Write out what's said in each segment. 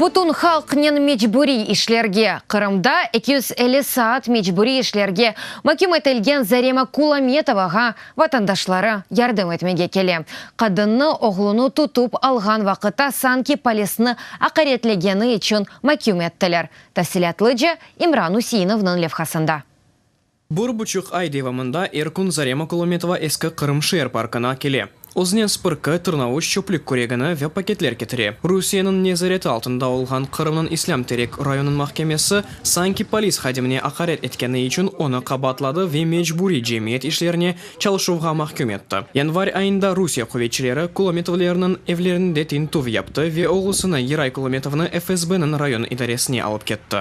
Bütün halqnen mecburiy işlerge, Qırımda 250 saat mecburiy işlerge maküm etilgen Zarema Kulametovağa vatandaşları yardım etmege kele. Qadınnı oğlunı tutıp alğan vaqıtta sanki polisni aqaretlegeni içün maküm ettiler. Tafsilâtlıca İmran Useinovnıñ levhasında. Bir buçuq ay devamında er kün Zarema Kulametova Eski Qırım şeer parkına kele. Özünen spırkı, tırnavuç, çöplük küregini ve paketler ketire. Rusiyeniñ nezareti altında olğan Qırımnıñ İslâm Terek rayonıñ mahkemesi sanki polis hadimine aqaret etkeni içün onı qabaatladı ve mecburiy cemiyet işlerine çalışuvğa mahküm etti. Yanvar ayında Rusiye quvetçileri Kulametovlerniñ evlerinde tintüv yaptı ve oğlusını Giray Kulametovnı FSBniñ rayon idaresine alıp ketti.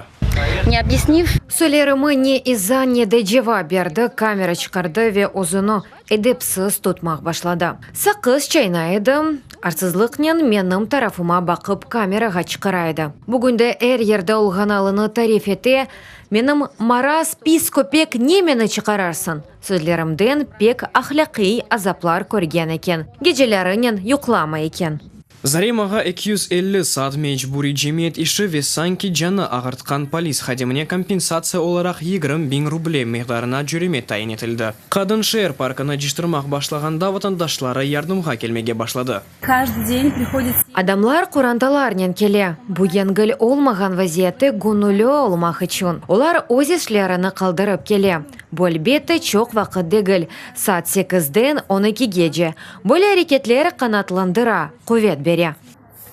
Ne obýasniv. Suallerime ne iza, ne de cevap berdi, kamera çıqardı ve özüni edepsiz tutmaq başladı. Saqız çaynay edi, arsızlıqnen menim tarafıma baqıp kamerağa çıqara edi. Bugünde er yerde olğan alını tarif ete, Menim maraz, pis köpek ne meni çıqararsıñ? Sözlerimden pek ahlâqiy azaplar körgen eken, gecelerinen yuqlamay eken. Zaremağa 250 saat mecburiy cemiyet işi ve sanki canı ağırtqan polis hadimine kompensatsiya olaraq 20 biñ ruble miqdarına cöreme tayin etildi. Qadın şeer parkını cıştırmaq başlağanda vatandaşları yardımğa kelmege başladı. Каждый день приходит Adamlar qorantalarnen kele, bu yengil olmağan vaziyette göñülli olmaq içün. Olar öz işlerini qaldırıp kele. Bu, elbette, çoq vaqıt degil, saat sekizden on ekigece. Böyle areketler qanatlandıra, quvet bere.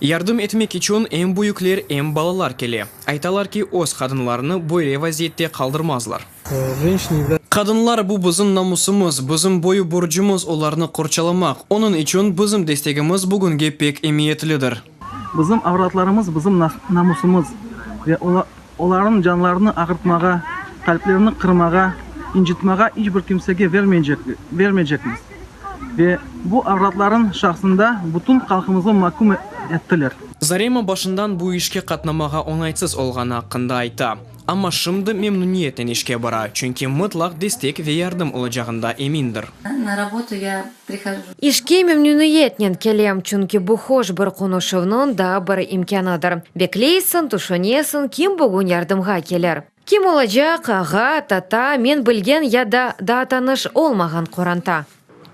Yardım etmek içün em büyükler, em balalar kele. Aytalar ki, öz qadınlarını böyle vaziyette qaldırmazlar. Qadınlar bu bizim namusımız, bizim boyu borcumız olarnı qorçalamaq. Onıñ içün bizim destegimiz bugünge pek emiyetlidir. Bizim avratlarımız bizim namusımız ve olarnıñ canlarını ağırtmağa, qalplerini qırmağa, incıtmağa iç bir kimsege vermeycekmiz. Ve bu avratlarnıñ şahsında bütün halqımıznı maküm ettiler. Zarema başından bu işke qatnamağa oñaytsız olğanı aqqında ayta. Amma şimdi memnüniyetnen işke bara, çünki mıtlaq destek ve yardım olacağında emindir. Na работу я прихожу. İşke memnüniyetnen kelem, çünki bu hoş bir qonuşuvnıñ daa bir imkânıdır. Bekleysiñ, tüşünesiñ, kim bugün yardımğa kelir? Kim olacaq, ağa, tata, men bilgen ya da daa tanış olmağan qoranta?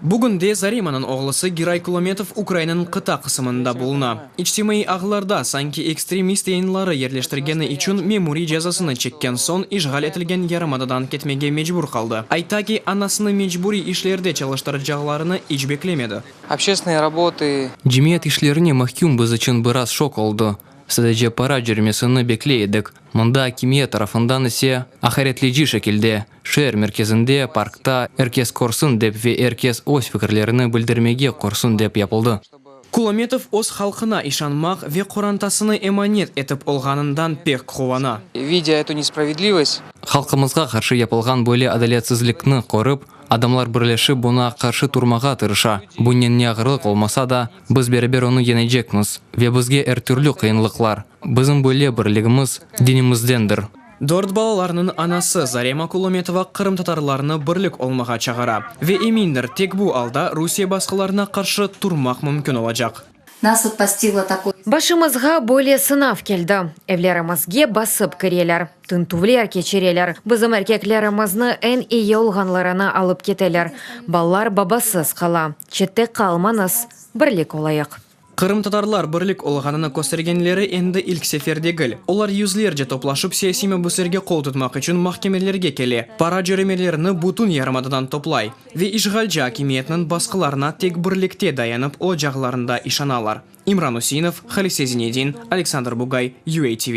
Bugünde Zaremanıñ oğlusı Giray Kulametov Ukrainanıñ qıta qısımında buluna. İçtimaiy ağlarda sanki ekstremist yayınları yerleştirgeni içün memuriy cezasını çekken soñ işğal etilgen yarımadadan ketmege mecbur qaldı. Ayta ki, anasını mecburiy işlerde çalıştıracaqlarını iç beklemedi. Общественные работы. Cemiyet işlerine mahküm biz içün biraz şok oldı. Sadece para cöremesini bekley edik, mında akimiyet tarafından ise aqaretleyici şekilde, şeer merkezinde, parkta, er kes körsin dep ve er kes öz fikirlerini bildirmege qorqsın dep yapıldı. Kulametov öz halqına işanmaq ve qorantasını emanet etip olğanından pek quvana. Видя эту несправедливость. Halqımızğa qarşı yapılğan böyle adaletsizlikni körip, adamlar birleşip buña qarşı turmağa tırışa. Bunen ne ağırlıq olmasa da, biz beraber onı yeñecekmiz. Ve bizge er türlü qıyınlıqlar. Bizim böyle birligimiz dinimizdendir. Dört balalarnıñ anası Zarema Kulametova qırımtatarlarnı birlik olmağa çağıra. Ve emindir, tek bu alda Rusiye basqılarına qarşı turmaq mümkün olacaq. Нас вот постигло такое. Başımızğa böyle sınav keldi. Evlerimizge basıp kireler, tintüvler keçireler, bizim erkeklerimizni eñ eyi olğanlarını alıp keteler. Balalar babasız qala. Çette qalmañız, birlik olayıq. Qırımtatarlar birlik olğanını köstergenleri endi ilk sefer degil. Olar yüzlerce toplaşıp siyasiy mabüslerge qol tutmaq içün mahkemelerge kele, para cöremelerini bütün yarımadadan toplay ve işğalci akimiyetniñ basqılarına tek birlikte dayanıp olacaqlarında işanalar. İmran Useinov, Halise Zinedin, Aleksandr Bugay, UATV.